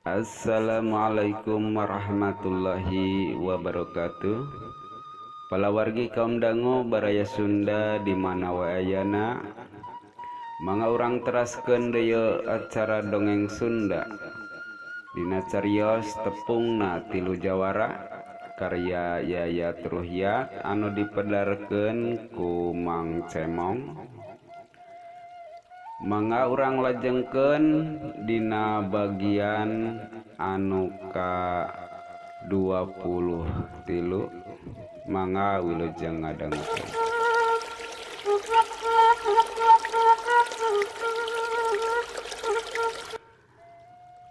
Assalamualaikum warahmatullahi wabarakatuh. Palawargi kaum dango baraya Sunda di mana wae ayana. Mangga urang teraskeun deui acara dongeng Sunda. Dina carios tepungna tilu jawara karya Yayat Ruhyat anu dipedarkeun ku Mang Cemong. Mangga urang lajengkeun dina bagian anu ka 23. Mangga wilujeng ngadangukeun.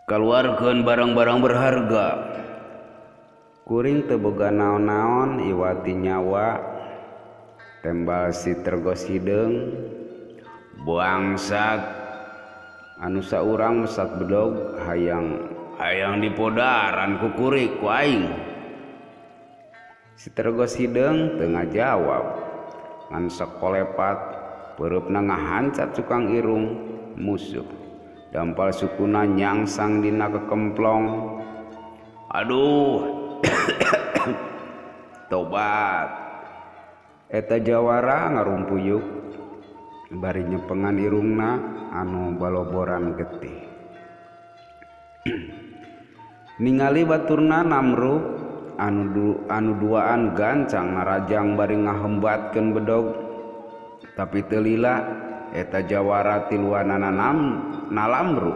Kaluarkeun barang-barang berharga. Kuring teu boga naon-naon iwati nyawa. Tembal si tergos hideung. Bangsat anu saurang mesat bedog hayang dipodaran ku kurik ku aing. Si tergos hideung teu ngajawab ngan sakolepat peureupna ngahancat cukang irung musuh. Dampal sukuna nyangsang dina kekemplong. Aduh. Tobat. Eta jawara ngarumpuyuk bari nyepengan irungna anu baloboran getih. Ningali baturna namru anu duaan gancang narajang bari ngahembatkeun bedog, tapi teu lila eta jawara tiluanana nalamru.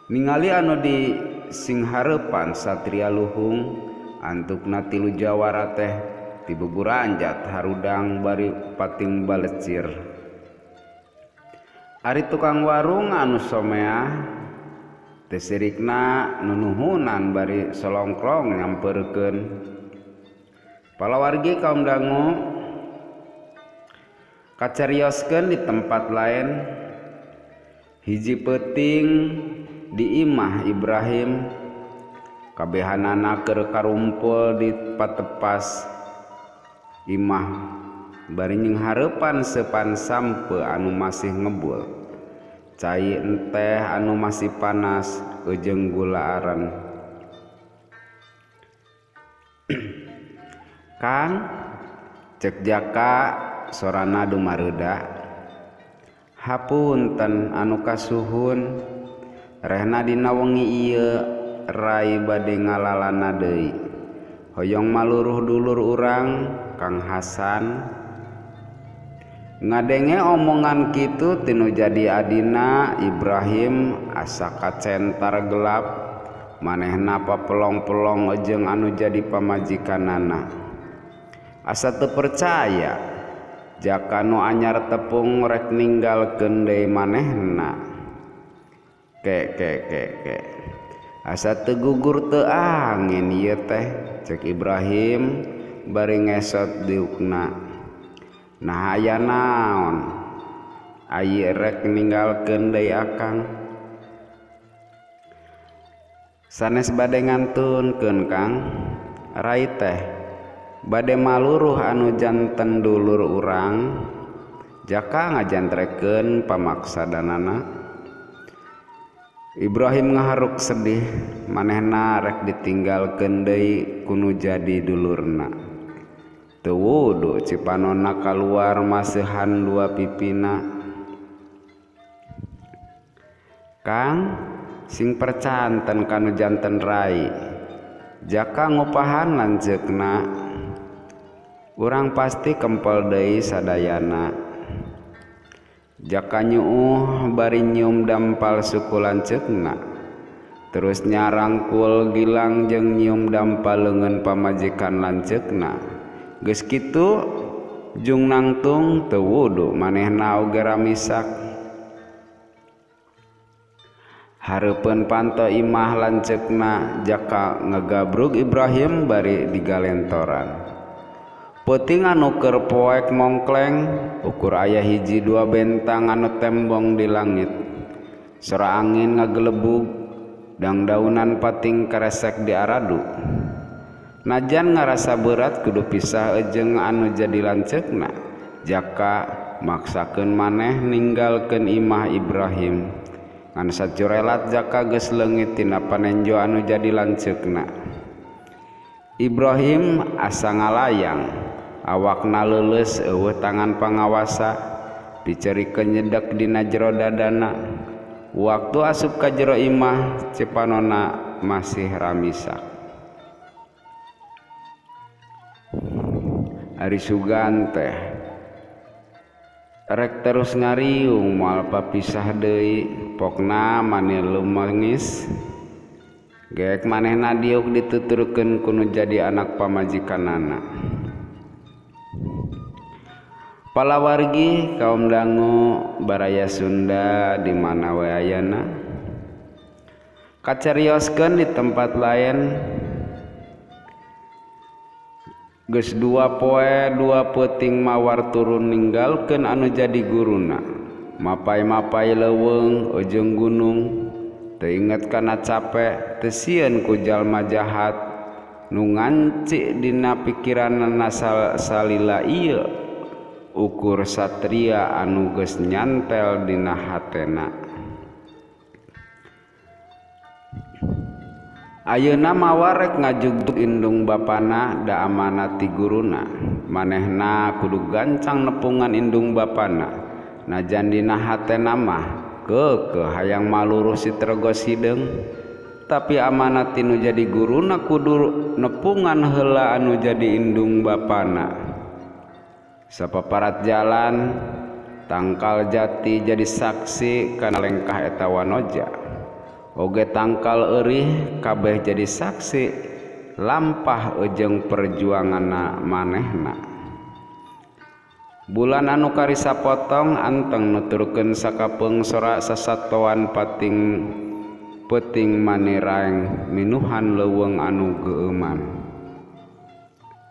Ningali anu di singhareupan satria luhung antukna tilu jawara teh tibuburanjat harudang bari pating balecir. Ari tukang warung anu someah teu sirikna nunuhunan bari solongklong nyamperkeun. Palawargi kaum dangu kacarioskeun di tempat lain. Hiji peuting di imah Ibrahim kabehanana keur karumpul di patepas imah bari nyinghareupan seupan sampe anu masih ngebul, cai enteh anu masih panas jeung gula aren. Kang, cek Jaka sorana dumareuda. Hapunten anu kasuhun, rehna dina wengi ieu rai bade ngalalana deui. Hoyong maluruh dulur urang Kang Hasan. Ngadenge omongan kitu tinu jadi adina Ibrahim asa kacentar gelap, manehna papelong-pelong jeung anu jadi pamajikanana. Asa teu percaya Jaka nu anyar tepung rek ninggalkeun deui manehna. Ke ke ke ke. Asa teu gugur teu angin ieu teh, cek Ibrahim bari ngesot diukna. Nah aya naon ayi rek ninggalkeun deui akang. Sanes bade ngantunkeun Kang, rai teh bade maluruh anu janten dulur urang. Jaka ngajantrekeun pamaksadanana. Ibrahim ngaharuk sedih, manehna rek ditinggalkeun deui kunu jadi dulurna. Teu wudu cipanonna kaluar maseuhan dua pipina. Kang, sing percanten kanu janten rai. Jaka ngupahan lanceukna. Urang pasti kempel deui sadayana. Jaka nyuuh bari nyium dampal suku lanceukna. Terus nyarangkul Gilang jeung nyium dampal leungeun pamajikan lanceukna. Geus kitu jung nangtung teu wudu manehna oge ramisak. Hareupeun panto imah lanceukna Jaka ngagabrug Ibrahim bari digalentoran. Peuting anu keur poek mongkleng ukur aya hiji dua bentang anu tembong di langit. Sora angin ngagelebug dangdaunan pating karesek di aradu. Najan ngarasa berat kudu pisah jeung anu jadi lanceukna. Jaka maksakeun maneh ninggalkeun imah Ibrahim. Ngan sacurelat Jaka geus leungit tina panenjo anu jadi lanceukna. Ibrahim asa ngalayang, awakna leuleus eueuh tangan pangawasa, dicerikeun nyedek dina jero dadana. Waktu asup ka jero imah, cepanona masih ramisak. Ari sugan teh rek terus ngariung moal papisah deui, pokna mani lumengis. Geek manehna diuk dituturkeun ku nu jadi anak pamajikanana. Palawargi kaum dangu baraya Sunda di mana we ayana. Kacarioskeun di tempat lain geus 2 poe 2 peuting Mawar turun ninggalkeun anu jadi guruna. Mapai-mapai leuweung ujung gunung, teu inget kana capek, teu sieun ku jalma jahat nu nganci dina pikiranana salila ieu ukur satria anu geus nyantel dina hatena. Ayeuna Mawar rek ngajugjug indung bapana da amanat ti guruna. Manehna kudu gancang nepungan indung bapana. Najan dina hatena mah keukeuh hayang maluruh si Tregos hideung, tapi amanat ti nu jadi guruna kudu nepungan heula anu jadi indung bapana. Sapaparat jalan tangkal jati jadi saksi kana lengkah eta wanoja. Oge tangkal eurih kabeh jadi saksi lampah ejeng perjuanganna manehna. Bulan anu karisa potong anteng nuturkeun sakapeung sora sasatoan pating peuting maniraeng minuhan leuweung anu geueuman.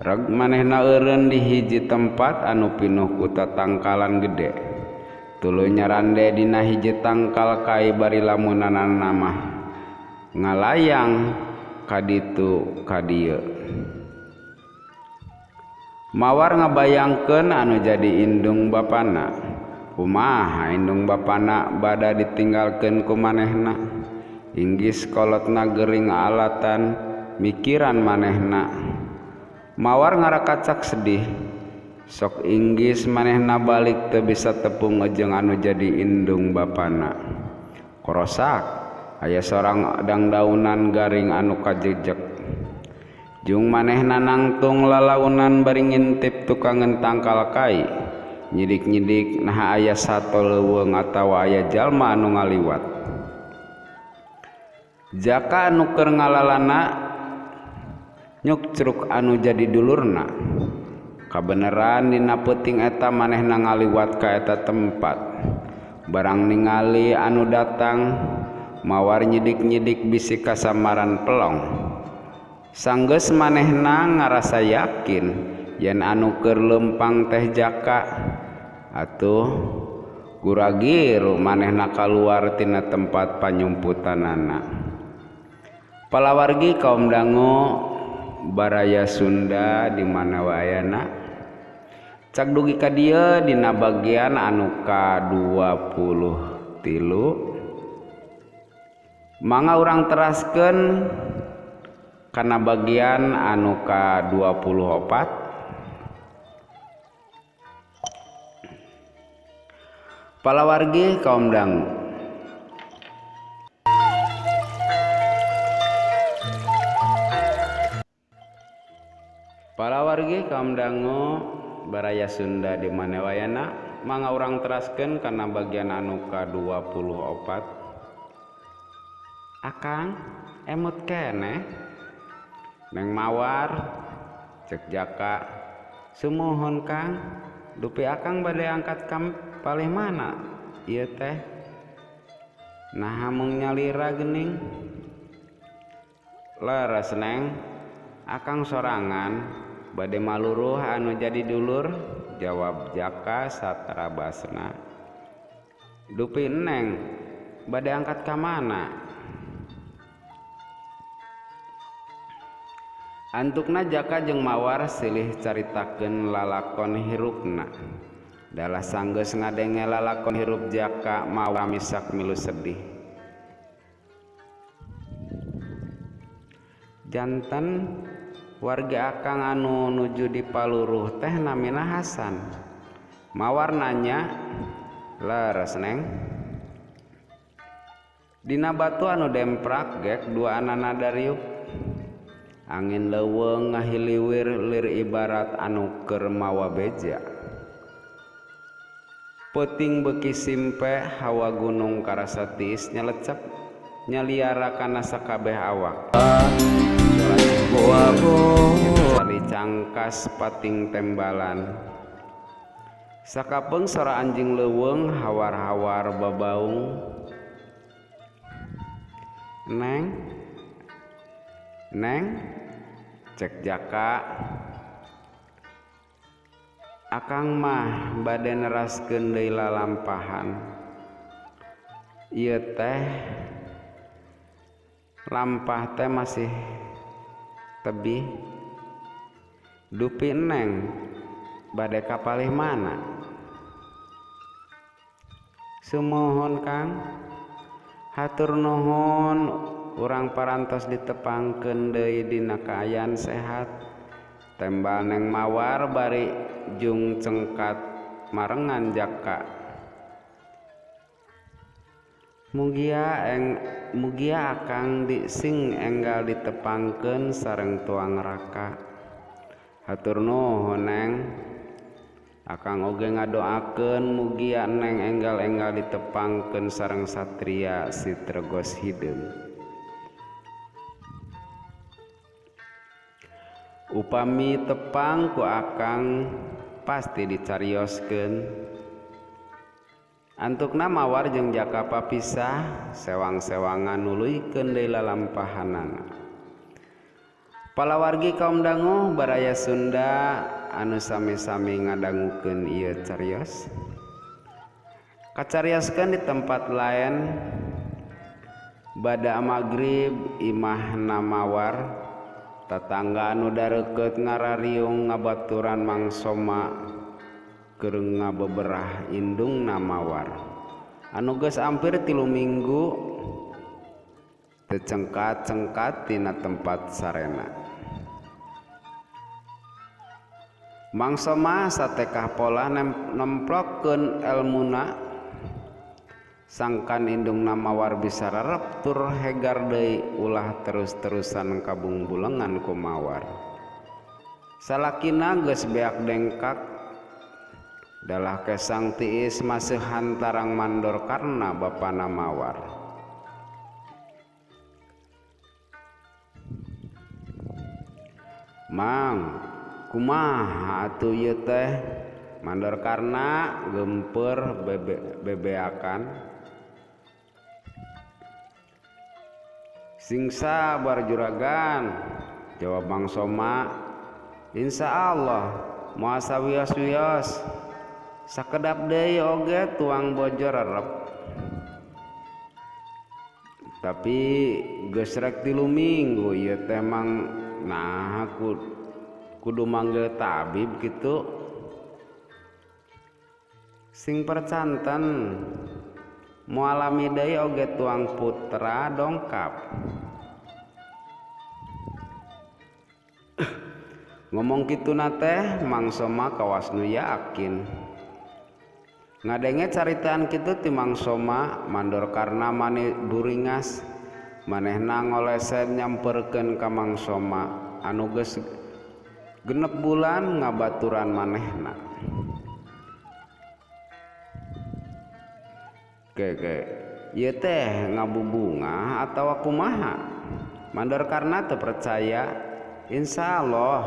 Reg manehna eureun di hiji tempat anu pinuh ku tatangkalan gede. Tuluy nyarande dina hiji tangkal kai bari lamunanana mah ngalayang kaditu kadieu. Mawar ngabayangkeun anu jadi indung bapana. Kumaha indung bapana bada ditinggalkeun ku manehna. Inggis kolotna gering alatan mikiran manehna. Mawar ngarakacak sedih. Sok inggis manehna balik teu bisa tepung jeung anu jadi indung bapana. Korosak aya sorang dangdaunan garing anu kajejek. Jung manehna nangtung lalaunan bari ngintip tukangeun tangkal kai. Nyidik-nyidik naha aya sato leuweung atawa aya jalma anu ngaliwat. Jaka anu keur ngalalana nyukcruk anu jadi dulurna. Kabeneran dina peuting eta manehna ngaliwat ka eta tempat. Barang ningali anu datang, Mawar nyidik-nyidik bisi kasamaran pelong. Sanggeus manehna ngarasa yakin yen anu keur leumpang teh Jaka. Atuh guragiru manehna kaluar tina tempat panyumputanana. Palawargi kaum dangu baraya Sunda di mana wae ayana. Cak dugi ka dieu dina bagian anu ka-23. Mangga urang teraskeun kana bagian anu ka-24. Palawargi kaum dangu. Palawargi kaum dangu baraya Sunda di mana wayana, mangga urang teraskeun kana bagian anu ka-24. Akang emut keneh Neng Mawar cek Jaka, sumuhun Kang, dupi akang bade angkat ka palih mana ieu teh? Naha mung nyalira geuning. Leres Neng, akang sorangan bade maluruh anu jadi dulur, jawab Jaka satrabasna. Dupi Neng bade angkat ka mana? Antukna Jaka jeung Mawar silih caritakeun lalakon hirupna. Dalah sanggeus ngadenge lalakon hirup Jaka, Mawar misak milu sedih. Janten warga akang anu nuju di paluruh teh namina Hasan. Mawar nanya, leres Neng. Dina batu anu demprak gek dua anana dariuk. Angin leuweung ngahiliwir lir ibarat anu keur mawa beja. Peuting beuki simpe hawa gunung karasa tiis nyelecep nyaliara kana sakabeh awak. Cari cangkas pating tembalan. Sakapeung sora anjing leuweung hawar-hawar babaung. Neng, Neng, cek Jaka. Akang mah bade neraskeun deui lalampahan. Ieu teh lampah teh masih tebih. Dupi Neng bade kapalih mana? Sumuhun Kang. Hatur nuhun urang parantos ditepangkeun deui dina kaayaan sehat. Tembal Neng Mawar bari jung cengkat marengan Jaka. Mugia akang di sing enggal ditepangkeun sareng tuang raka. Hatur nuhun Neng. Akang oge ngadoakeun mugia Neng enggal-enggal ditepangkeun sareng satria si Tregos Hideung. Upami tepang ku akang pasti dicarioskeun. Antukna Mawar jeung Jaka papisah sewang-sewangan nuluykeun deui lalampahanana. Palawargi kaum dangu baraya Sunda anu sami-sami ngadangukeun ieu carios. Kacarioskeun di tempat lain bada magrib imahna Mawar. Tatangga anu dareukeut ngarariung ngabaturan Mang Soma keur ngabeberah indungna Mawar. Anu geus ampir 3 minggu teu cengkat-cengkat tina tempat sarena. Mang Soma satekah polah nemplokkeun elmuna sangkan indungna Mawar bisa rerep tur hegar deui ulah terus-terusan kabungbulengan ku Mawar. Salakina geus beak dengkak dalah kesang tiis maseuhan tarang mandor karna bapana Mawar. Mang, kumaha atuh ieu teh? Mandor karna geumpeur bebeakan. Sing sabar juragan, jawab Mang Soma. Insya Allah moal sawios-wios. Sakedap deui oge tuang bojo rerep. Tapi geus rek 3 minggu ieu teh Mang, nah kudu manggil tabib kitu. Sing percanten moal lami deui oge tuang putra dongkap. Ngomong kituna teh Mang Soma kawas nu yakin. Ngadenge caritaan kitu ti Mang Soma mandor karna mani buringas manehna ngolesen nyamperkeun ka Mang Soma anu geus 6 bulan ngabaturan manehna. Keke, ieu teh ngabubungah atawa kumaha? Mandor karna teu percaya. Insya Allah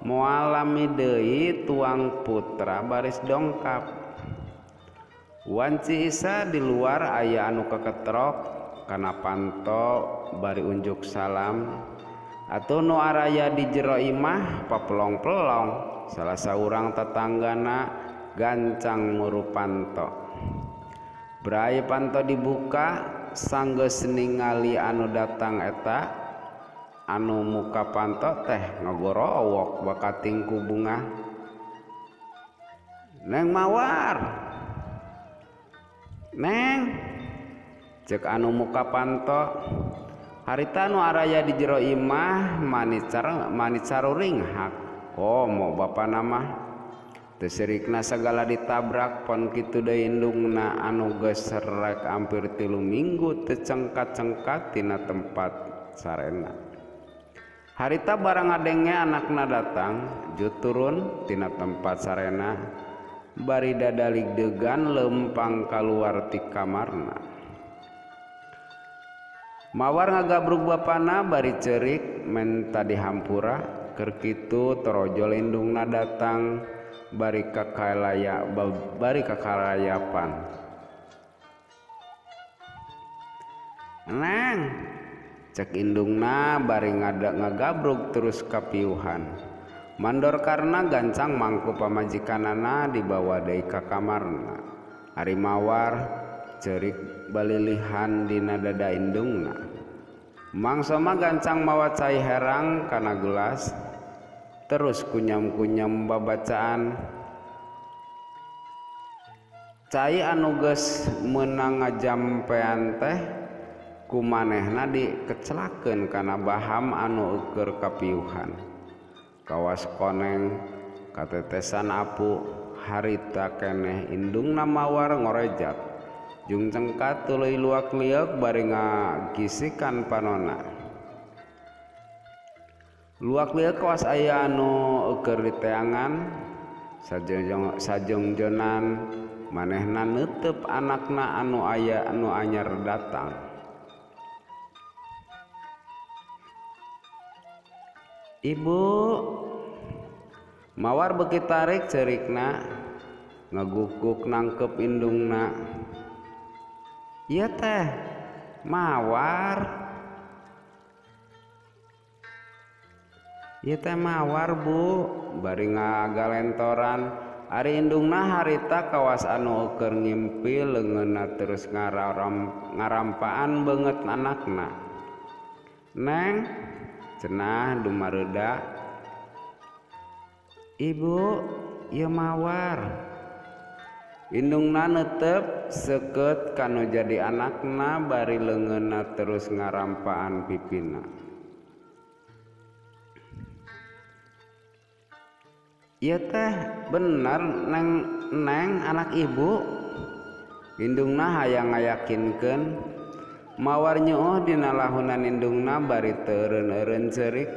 moal lami deui tuang putra baris dongkap. Wanci Isa di luar aya anu keketrok kana panto bari unjuk salam atuh nu araya di jero imah papelong-pelong salah saurang tetanggana gancang muru panto. Brai panto dibuka sanggeus ningali anu datang eta anu muka panto teh ngagorowok bakating ku bunga. Neng Mawar, Neng, cek anu muka panto. Harita nu araya di jero imah manit saruringhak. Komo bapana mah teu sirikna sagala ditabrak pon kitu deui indungna anu geus rek hampir 3 minggu teu cengkat-cengkat tina tempat sarena. Harita barang ngadenge anakna datang, jut turun tina tempat sarena bari dadaligdegan lempang kaluar ti kamarna. Mawar ngagabrug bapana bari ceurik menta dihampura, keur kitu torojol indungna datang bari kakalayapan. Neng, cek indungna bari ngagabrug terus kapiuhan. Mandor karna gancang mangku pamajikanana dibawa deui ka kamarna. Ari Mawar ceurik balilihan dina dada indungna. Mang Soma gancang mawa cai herang kana gelas terus kunyam-kunyam babacaan. Cai anu geus meunang ngajampean teh ku manehna dikecelakeun kana baham anu eueur kapiuhan. Kawas koneng katetesan apu harita keneh indungna Mawar ngorejat jeung cengkat tuluy luak lieuk bari ngagisikan panona. Luak lieuk kawas aya anu eueur diteangan sajongjonan manehna neuteub anakna anu aya anu anyar datang. Ibu, Mawar beuki tarik ceurikna ngagukguk nangkep indungna. Ieu teh Mawar. Ieu teh Mawar Bu, bari ngagalentoran. Ari indungna harita kawas anu eueur ngimpi leungeunna terus ngarampaan beungeut anakna. Neng, cenah dumareuda. Ibu, ieu Mawar. Indungna neuteup seukeut kanu jadi anakna bari leungeunna terus ngarampaan pipina. Ieu teh bener neng, neng anak ibu. Indungna hayang ngayakinkeun. Mawar nyeuh dina lahunan indungna bari teu eureun-eureun ceurik.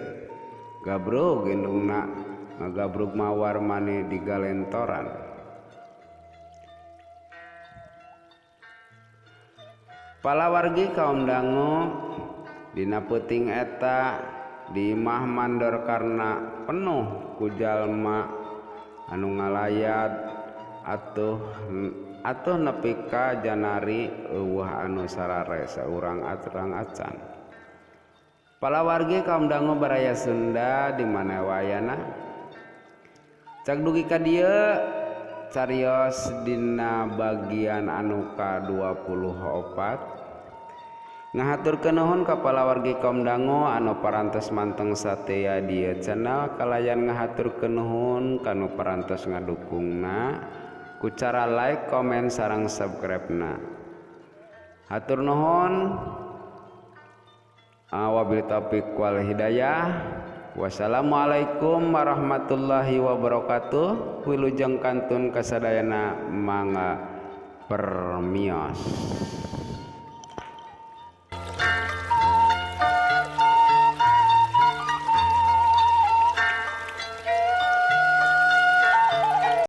Gabrug indungna ngagabrug Mawar mani digalentoran. Palawargi kaum dangu dina peuting eta di imah mandor karna penuh ku jalma anu ngalayat atuh nepi ka janari eueuh anu sarare saurang atrang acan. Palawargi kaum dangu baraya Sunda di mana wayana cak dugi ka dieu carios dina bagian anu ka-24. Ngahaturkeun nuhun ka palawargi kaum dangu anu parantos manteng satea di channel, kalayan ngahaturkeun nuhun kanu parantos ngadukungna ku cara like, komen, sareng subscribe-na. Hatur nuhun. Wabillahi taufik wal hidayah. Wassalamualaikum warahmatullahi wabarakatuh. Wilujeng kantun kasadayana, mangga permios.